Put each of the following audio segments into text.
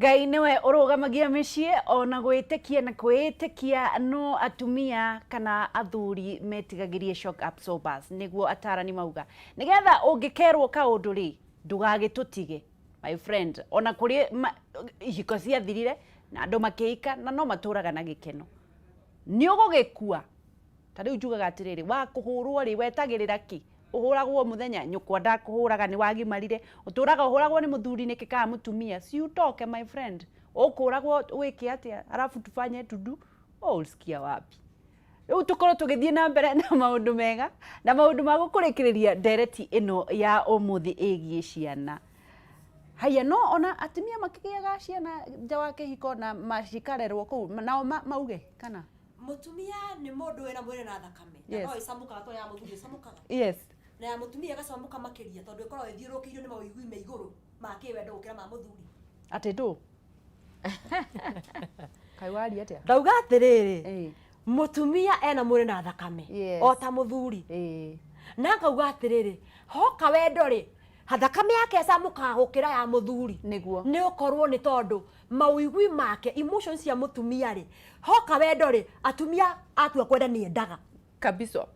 Ngai nĩwe ũrũgamagia mĩciĩ ona gwĩtĩkia na kwĩĩtĩkia no atumia kana athuri metigagĩrie shock absorbers nĩguo atarani mauga nĩgetha ũngĩkerwo kaũndũ rĩ ndũgagĩtũtige my friend. Ona kũrĩ ihiko ciathirire na andũ makĩhika na no matũraga na gĩkeno. Nĩ ũgũgĩkua. Ta rĩu njugaga atĩrĩrĩ, wa kũhũrwo rĩ, wetagĩrĩra kĩ? Ũhũragwo o mũthenya, nyũkwa ndakũhũraga nĩ wagimarire, ũtũraga ũhũragwo nĩ mũthuri nĩkĩ kana mũtumia? Si utoke my friend, ũkũragwo wĩke atĩa alafu tufanye tudu, wewe ulisikia wapi? Rĩu tũkorwo tũgĩthiĩ na mbere na maũndũ mega na maũndũ ma gũkũrĩkĩrĩria ndereti ĩno ya ũmũthĩ ĩgiĩ ciana. Haiya no ona atumia makĩgĩaga ciana nja wa kĩhiko na cikarerwo kũu nao mauge kana? Mũtumia nĩ mũndũ wĩna mwĩrĩ na thakame na no ĩcamũkaga to ya mũthuri ĩcamũkaga. Na ya mũtumia ĩgacamũka makĩria tondũ ĩkoragwo ĩthiũrũrũkĩirio nĩ mawĩigwi me igũrũ ma kĩwendo gũkĩra ma mũthuri. Atĩ ndũ? Kaĩ waria atĩa? Ndauga atĩrĩrĩ, mũtumia ena mwĩrĩ na thakame o ta mũthuri. Na ngauga atĩrĩrĩ, hoka wendo rĩ, thakame yake ĩcamũkaga gũkĩra ya mũthuri. Nĩ ũkorwo nĩ tondũ mawĩigwi make, emotions cia mũtumia rĩ, hoka wendo rĩ, atumia atua kwenda nĩ endaga. Kabisa.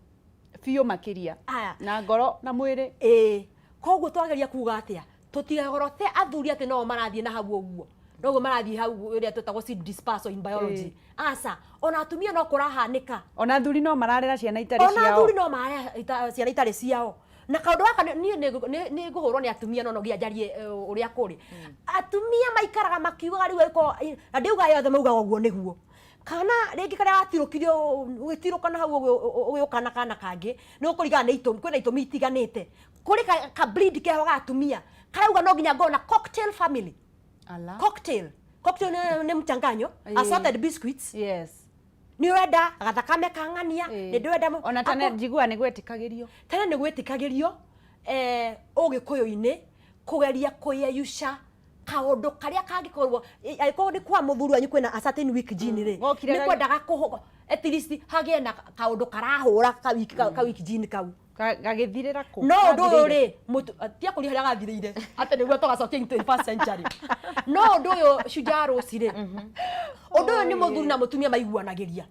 Biũ makĩria. Aya. Na ngoro na mwĩrĩ. Ĩĩ. Koguo twageria kuga atĩa? Tũtigagorote athuri atĩ no o marathiĩ na hau ũguo. Noguo marathiĩ hau ĩrĩa twĩtagwo seed dispersal in biology. Aca. Ona atumia no kũrahanĩka. Ona athuri no mararera ciana itarĩ Ona ciao. athuri no mararera ciana itarĩ ciao. Na kaũndũ gaka niĩ nĩ ngũhũrwo nĩ atumia no no nginya njarie ũrĩa kũrĩ. Atumia maikaraga makiugaga rĩu angĩkorwo, na ndiuga othe maugaga ũguo nĩguo. Kana rĩngĩ karĩa watirũkirio ũgĩtirũka na hau ũgĩũka na kana kangĩ, nĩ gũkũringana nĩ itũmi, kwĩna itũmi itiganĩte. Kũrĩ ka breed keho ga atumia, karauga no nginya ngorwo na cocktail family. Ala. Cocktail. Cocktail nĩ mchanganyo, assorted biscuits. Yes. Nĩ ũrenda gathakame ka ng'ania, nĩ ndĩrenda Ona tene njiguaga nĩ gwetĩkagĩrio. Tene nĩ gwetĩkagĩrio ũgĩkũyũ-inĩ kũgeria kũyeyuca kaũndũ karĩa kangĩkorwo angĩkorwo nĩ kwa mũthuri wanyu kwĩna a certain weak gene rĩ, Wokire nĩ kwendaga at least hagĩe na kaũndũ karahũra ka weak ka weak gene kau. Gagĩthirĩra kũ? No ũndũ ũyũ rĩ, tia kũria harĩa gathirĩire atĩ nĩguo tũgacokia in 21st century. No ũndũ ũyũ Shujaa Rose rĩ, ũndũ ũyũ nĩ mũthuri na mũtumia maiguanagĩria.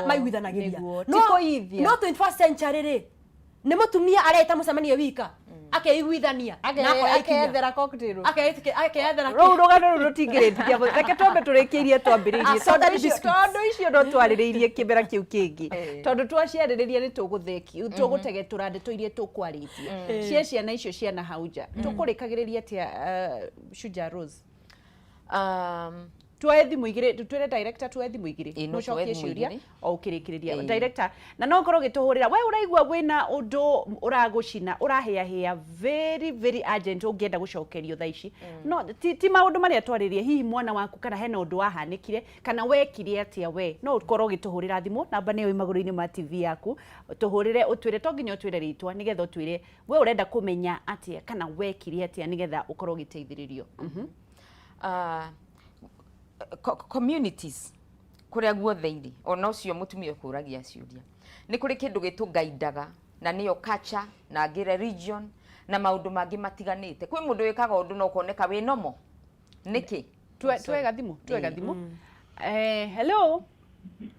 Maiguithanagĩria. Ti kũithia. No 21st century rĩ, nĩ mũtumia areta mũcemanio wika akeiguithania na akoya ikinya. Akeyethera cocktail. Akeyethera Rũu rũgano rũu rũtingĩrĩtigia. Reke twambe tũrĩkie iria twambĩrĩirie. Assorted Tondũ icio biscuits. tondũ icio no twarĩrĩirie kĩmera kĩu kĩngĩ. Tondũ twaciarĩrĩria nĩ tũgũtheki, tũgũtegetũra ndeto iria tũkwarĩtie. Cia ciana icio cia na hau nja. Tũkũrĩkagĩrĩria atĩa Shujaa Rose? Tuoe thimũ igĩrĩ, twĩre director tuoe thimũ igĩrĩ. Ĩĩ, no Mũcokie tuoe thimũ ciũria igĩrĩ. o ũkĩrĩkĩrĩria. Director, na no ũkorwo ũgĩtũhũrĩra, we ũraigua wĩna ũndũ ũragũcina, ũrahĩahĩa very very urgent ũngĩenda gũcokerio thaa ici. No ti maũndũ marĩa twarĩrĩria, hihi mwana waku kana hena ũndũ wahanĩkire, kana wekire atĩa we. No ũkorwo ũgĩtũhũrĩra thimũ, namba nĩyo ĩ magũrũ-inĩ ma TV yaku. Tũhũrĩre ũtwĩre, to nginya ũtwĩre rĩtwa, nĩgetha ũtwĩre we ũrenda kũmenya atĩa kana wekire atĩa nĩgetha ũkorwo ũgĩteithĩrĩrio. Communities kũrĩa guothe irĩ, ona ũcio mũtumia ũkũragia ciũria, nĩ kũrĩ kĩndũ gĩtũgaindaga na nĩyo culture na angĩ religion na maũndũ mangĩ matiganĩte. Kwĩ mũndũ wĩkaga ũndũ na ũkoneka wĩ normal. Nĩkĩ? Tuoe gathimũ, tuoe gathimũ. Hello.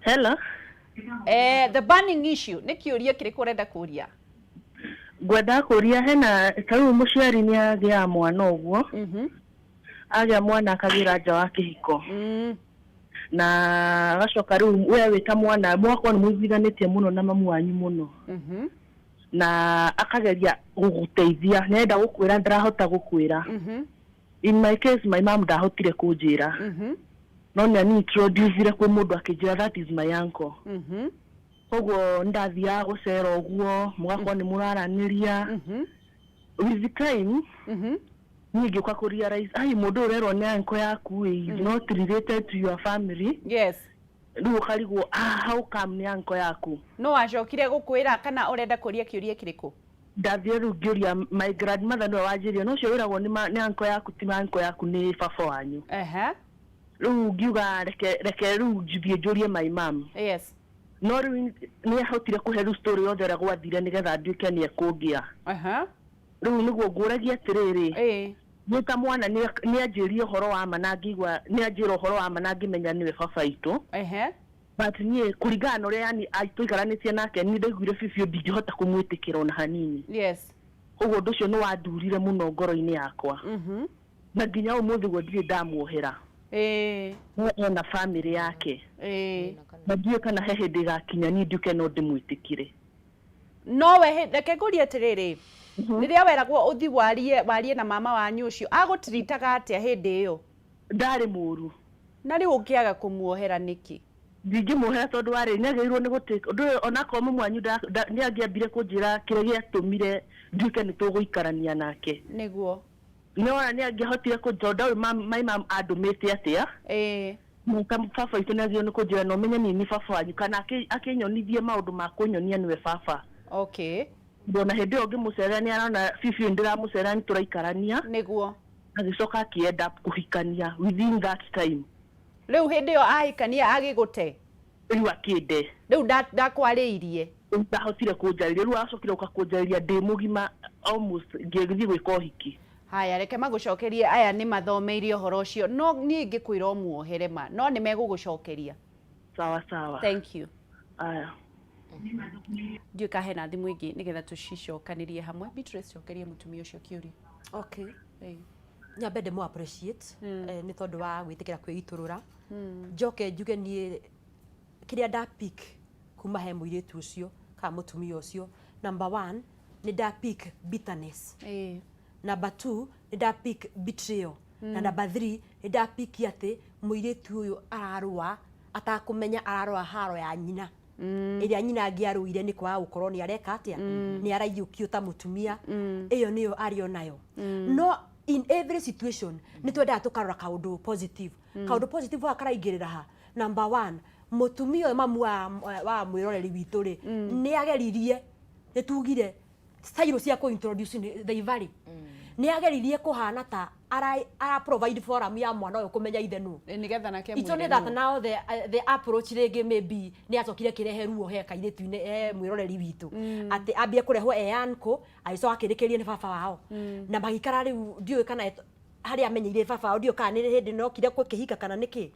Hello. The burning issue, nĩ kĩũria kĩrĩkũ ũrenda kũria? Ngwendaga kũria hena ta rĩu mũciari nĩ agĩaga mwana ũguo, agĩa mwana akagĩra nja wa kĩhiko, na agacoka rĩu we wĩ ta mwana mũgakorwo nĩ mũiguithanĩtie mũno na mamu wanyu mũno, na akageria gũgũteithia, nĩ arenda gũkwĩra ndarahota gũkwĩra. In my case my mom ndahotire kũnjĩra, no nĩ ani introduce kwĩ mũndũ akĩnjĩra that is my uncle. Koguo nĩ ndathiaga gũcera ũguo, mũgakorwo nĩ mũraranĩria. With the time niĩ ngĩũka kũ realize ai mũndũ ũyũ ũrerwo nĩ uncle yaku ĩ is not related to your family. Rĩu ũkarigwo how come nĩ uncle yaku. No wacokire gũkwĩra kana ũrenda kũria kĩũria kĩrĩkũ? Ndathire rĩu ngĩũria my grandmother nĩwe wanjĩrire no ũcio wĩragwo nĩ uncle yaku ti uncle yaku nĩ baba wanyu. Rĩu ngiuga reke rĩu thiĩ njũrie my mom. No rĩu nĩ ahotire kũhe rĩu story yothe ũrĩa gwathire nĩgetha nduĩke nĩ ekũngĩa. Rĩu nĩguo ngũragia atĩrĩrĩ, Niĩ ta mwana nĩ anjĩrie ũhoro wa ma na ngĩigua nĩ anjĩra ũhoro wa ma na ngĩmenya nĩwe baba witũ. But niĩ kũringana na ũrĩa yani tũikaranĩtie nake, niĩ ndaiguire biũ biũ ndingĩhota kũmwĩtĩkĩra ona hanini. Koguo ũndũ ũcio nĩ wandurire mũno ngoro-inĩ yakwa. Na nginya ũmũthĩ ũguo ndirĩ ndamuohera. No ena famĩlĩ yake. Na ndiũĩ kana he hĩndĩ ĩgakinya niĩ nduĩke no ndĩmwĩtĩkĩre. No we reke ngũrie atĩrĩrĩ, rĩrĩa weragwo ũthi warie na mama wanyu ũcio, agũtiritaga atĩa hĩndĩ ĩyo? Ndarĩ mũru. Na rĩu ũngĩaga kũmuohera nĩkĩ? Ndingĩmuohera tondũ warĩ nĩagĩrĩirwo nĩ gũtĩ ũndũ ũyũ, onakorwo mami wanyu nĩ angĩambire kũnjĩra kĩrĩa gĩatũmire nduĩke nĩ tũgũikarania nake. Nĩwona nĩ angĩahotire kũnjĩra tondũ ndoĩ my mom andũmĩte atĩa. Mũka baba witũ nĩ agĩrĩirwo nĩ kũnjĩra na ũmenye niĩ nĩ baba wanyu, kana akĩnyonithie maũndũ ma kũnyonia nĩwe baba. Tondũ ona hĩndĩ ĩyo ngĩmũcerera nĩ arona biũ biũ nĩ ndĩramũcerera, nĩ tũraikarania. Agĩcoka akĩ end up kũhikania within that time. Rĩu hĩndĩ ĩyo ahikania agĩgũte? Rĩu akĩnde. Rĩu ndakwarĩirie? Rĩu ndahotire kũnjarĩria, rĩu acokire gũka kũnjarĩria ndĩ mũgima almost ngĩthiĩ gwĩka ũhiki. Haya, reke magũcokerie, aya nĩ mathomeire ũhoro ũcio, no niĩ ingĩkwĩra ũmuohere ma, no nĩ megũgũcokeria. Sawa sawa. Thank you. Aya. Ndiũĩ kana hena thimũ ĩngĩ nĩgetha tũcicokanĩrie hamwe. Beatrice, cokeria mũtumia ũcio kĩũria. Okay. Nyambe ndĩmũ appreciate nĩ tondũ wa gwĩtĩkĩra kwĩitũrũra. Njoke njuge niĩ kĩrĩa nda pick kuma he mũirĩtu ũcio kana mũtumia ũcio, number one, nĩ nda pick bitterness. Number two, nĩ nda pick betrayal. Na number three, nĩ nda pick atĩ mũirĩtu ũyũ ararũa atakũmenya, ararũa haro ya nyina ĩrĩa nyina angĩarũire nĩ kwaga gũkorwo nĩ areka atĩa, nĩ araiyũkio ta mũtumia. Ĩyo nĩyo arĩ onayo. No in every situation nĩ twendaga tũkarora kaũndũ positive. Kaũndũ positive haha karaingĩrĩra ha? Number one, mũtumia ũyũ, mamu wa mwĩroreri witũ rĩ, nĩ ageririe, nĩ tugire style cia kũ introduce nĩ they vary, nĩ ageririe kũhana ta ara provide forum ya mwana ũyũ kũmenya ithe nũ. Nĩgetha nake It's only amwĩre that nũ. now the approach rĩngĩ maybe nĩ acokire kĩrehe ruo he kairĩtu-inĩ, he mwĩroreri witũ, atĩ ambie kũrehwo e uncle, agĩcoka akĩrĩkĩrie nĩ baba wao na magĩikara. Rĩu ndiũĩ kana harĩa amenyeire baba wao, ndiũĩ kana nĩ hĩndĩ nokire kũkĩhika kana nĩkĩ.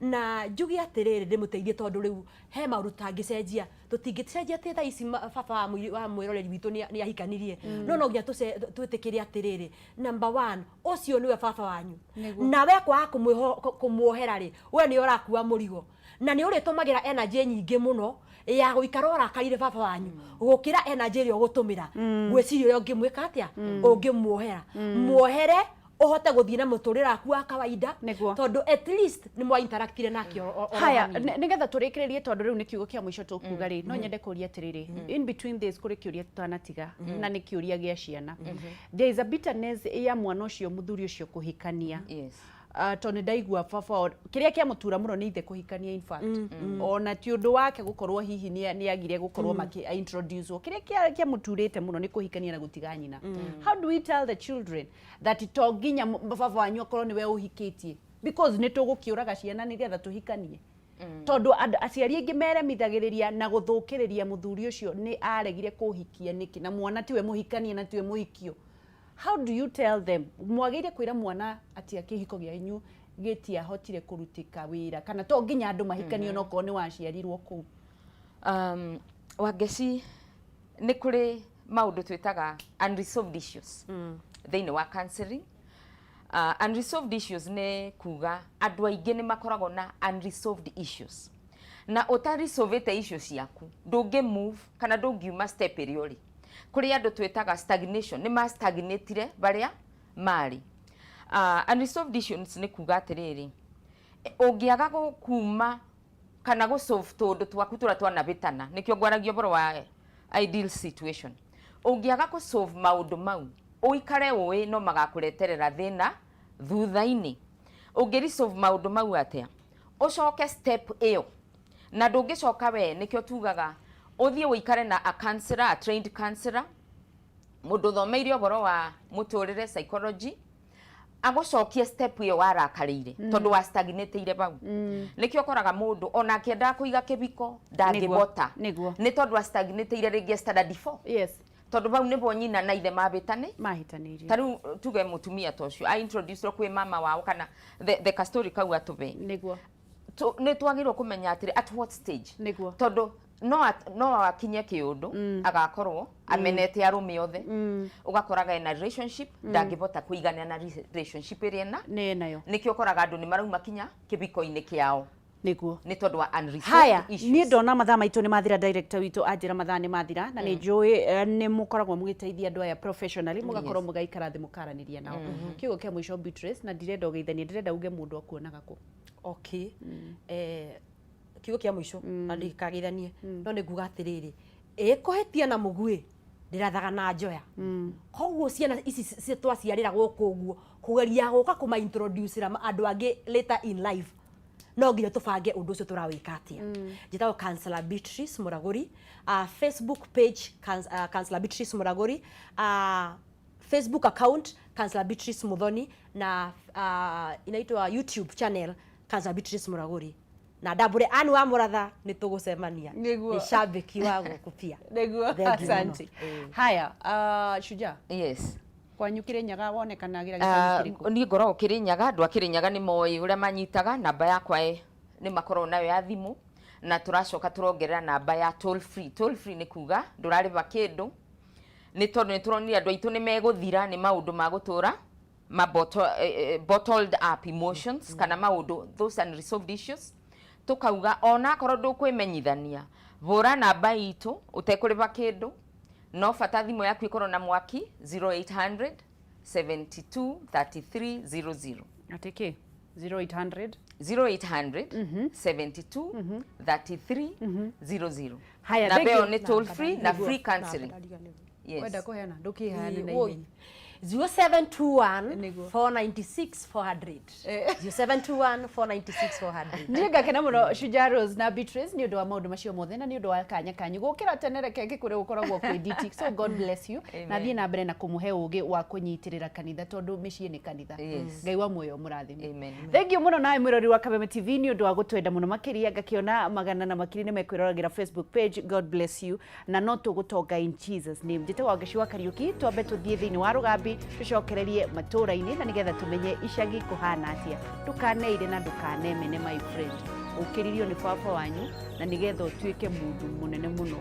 Na njuge atĩrĩrĩ, ndĩmũteithie tondũ rĩu he maũndũ tũtangĩcenjia, tũtingĩcenjia atĩ thaa ici baba wa mwĩroreri witũ nĩ ahikanirie, no nginya twĩtĩkĩre atĩrĩrĩ, number one, ũcio nĩwe baba wanyu. Na we kwaga kũmuohera rĩ, we nĩ ũrakua mũrigo na nĩ ũrĩtũmagĩra energy nyingĩ mũno ya gũikara ũrakarire baba wanyu gũkĩra energy ĩrĩa ũgũtũmĩra gwĩciria ũrĩa ũngĩmwĩka atĩa, ũngĩmuohera. Muohere ũhote gũthiĩ na mũtũrĩre waku wa kawaida, tondũ at least nĩ mwa interactire nake oro Haya, hanini. Nĩgetha tũrĩkĩrĩrie, tondũ rĩu nĩ kiugo kĩa mũico tũkuga rĩ, no nyende kũria atĩrĩrĩ, in between this kũrĩ kĩũria tũtanatiga na nĩ kĩũria gĩa ciana. There is a bitterness ya mwana ũcio, mũthuri ũcio kũhikania. Tondũ nĩ ndaigua baba kĩrĩa kĩamũtura mũno nĩ ithe kũhikania, in fact ona ti ũndũ wake gũkorwo hihi nĩ agire gũkorwo makĩ introduce. Kĩrĩa kĩamũturĩte mũno nĩ kũhikania na gũtiga nyina. How do we tell the children that to nginya baba wanyu akorwo nĩwe ũhikĩtie, because nĩ tũgũkĩũraga ciana nĩgetha tũhikanie, tondũ aciari aingĩ meremithagĩrĩria na gũthũkĩrĩria mũthuri ũcio nĩ aregire kũhikia nĩkĩ, na mwana tiwe mũhikanie na tiwe mũhikio? How do you tell them? Mwagĩrĩire kwĩra mwana atĩa kĩhiko gĩanyu gĩtiahotire kũrutĩka wĩra, kana to nginya andũ mahikanio no korwo nĩ waciarirwo kũu? Wangeci, nĩ kũrĩ maũndũ twĩtaga unresolved issues thĩinĩ wa counseling. Unresolved issues nĩ kuga andũ aingĩ nĩ makoragwo na unresolved issues, na ũtaresolvĩte issues ciaku ndũngĩ move kana ndũngiuma step ĩrĩa ũrĩ. Kũrĩ andũ twĩtaga stagnation, nĩ ma stagnatire barĩa marĩ. Unresolved issues nĩ kuga atĩrĩrĩ, ũngĩaga kuma kana gũ solve tũũndũ twaku tũrĩa twanabĩtana, nĩkĩo ngwaragia ũhoro wa ideal situation, ũngĩaga gũ solve maũndũ mau, ũikare ũĩ no magakũreterera thĩna thutha-inĩ. Ũngĩ resolve maũndũ mau atĩa? Ũcoke step ĩyo na ndũngĩcoka we, nĩkĩo tugaga ũthiĩ ũikare na a counselor, a trained counselor, mũndũ ũthomeire ũhoro wa mũtũrĩre, psychology, agũcokie step ĩyo warakarĩire, tondũ wa stagnatĩire bau. Nĩkĩo ũkoraga mũndũ ona akĩendaga kũiga kĩbiko ndangĩbota, nĩ tondũ a stagnatĩire rĩngĩ standard 4. Tondũ vau nĩvo nyina na ithe mabĩtane. Mahĩtanĩirie. Ta rĩu tuge mũtumia ta ũcio a introduce kwĩ mama wao kana the kastori kau atũbe. Nĩguo. Nĩ twagĩrĩirwo kũmenya atĩrĩ, at what stage? Nĩguo. Tondũ no akinye kĩũndũ agakorwo amenete arũme othe, ũgakoraga ena relationship, ndangĩbota kũiganĩra na relationship ĩrĩa ena. Nĩ nayo. Nĩkĩo ũkoraga andũ nĩ marauma kinya kĩbiko-inĩ kĩao. Nĩguo. Nĩ tondũ wa unresolved Haya, issues. Niĩ ndona mathaa maitũ nĩ mathira. Director witũ anjĩra mathaa nĩ mathira, na nĩ njũĩ nĩ mũkoragwo mũgĩteithia andũ aya professionally, mũgakorwo mũgaikara thĩ mũkaranĩria nao. Kiugo kĩa mũico, Beatrice, na ndirenda ũgeithanie, ndĩrenda uge mũndũ akuonaga kũ. Okay, kiugo kia mũico na ndikageithanie, no nĩ nguga atĩrĩrĩ, ĩkũhĩtia na mũguĩ ndĩrathaga na njoya. Koguo ciana ici twaciarĩra gũkũ ũguo, kũgeria gũka kũma introduce andũ angĩ later in life, no nginya tũbange ũndũ ũcio tũrawĩka atĩa. Njĩtagwo Counselor Beatrice Mũragũri, Facebook page Counselor Beatrice Mũragũri, Facebook account Counselor Beatrice Muthoni, na inaitwa YouTube channel Counselor Beatrice Mũragũri. Na ndambũre anu wa Mũratha, nĩ tũgũcemania. Nĩguo. Nĩ shabiki wa gũkũ pia. Nĩguo. Thank you mũno. Asante. Haya, Shujaa. Yes. Kwanyu Kĩrĩnyaga wonekanagĩra gĩcagi kĩrĩkũ? Niĩ ngoragwo Kĩrĩnyaga. Andũ a Kĩrĩnyaga nĩ moĩ ũrĩa manyitaga namba yakwa, nĩ makoragwo nayo ya thimũ, na tũracoka tũrongerera namba ya toll free. Toll free nĩ kuga ndũrarĩba kĩndũ, nĩ tondũ nĩ tũronire andũ aitũ nĩ megũthira nĩ maũndũ ma gũtũra ma bottled up emotions kana maũndũ, those unresolved issues. Tukauga ona akorwo ndũkwĩmenyithania, vũra namba itũ ũtekũrĩba kĩndũ, no bata thimũ yaku ĩkorwo na mwaki, 0800 72 33 00. Atĩ kĩ? 0800? 0800 72 33 00. Haya, na thank ĩyo you. nĩ toll free na free counseling, yes. Wenda kũheana, ndũkĩheane na Oi. ihenya. 0721 Nĩguo. 496 400, 0721 496 400. Niĩ ngakena mũno, Shujaa Rose na Beatrice, nĩ ũndũ wa maũndũ macio mothe na nĩ ũndũ wa kanya kanyu gũkĩra tene. Reke ngĩkwĩre gũkoragwo kwĩ nditi. So God bless you na thiĩ na mbere na kũmũhe ũgĩ wa kũnyitĩrĩra kanitha, tondũ mĩciĩ nĩ kanitha. Ngai wa muoyo mũrathime. Amen. Thank you mũno nawe mwĩrori wa Kameme TV nĩ ũndũ wa gũtwenda mũno makĩria. Ngakĩona magana na makiri nĩ mekwĩroragĩra Facebook page. God bless you, na no tũgũtonga in Jesus name. Njĩtagwo Wangeci wa Kariũki. Twambe tũthiĩ thĩinĩ wa rũgambi, tũcokererie matũũra-inĩ na nĩgetha tũmenye icagi kũhana atĩa. Ndũkaneire na ndũkanemene, my friend. Ũkĩririo nĩ baba wanyu na nĩgetha ũtuĩke mũndũ mũnene mũno.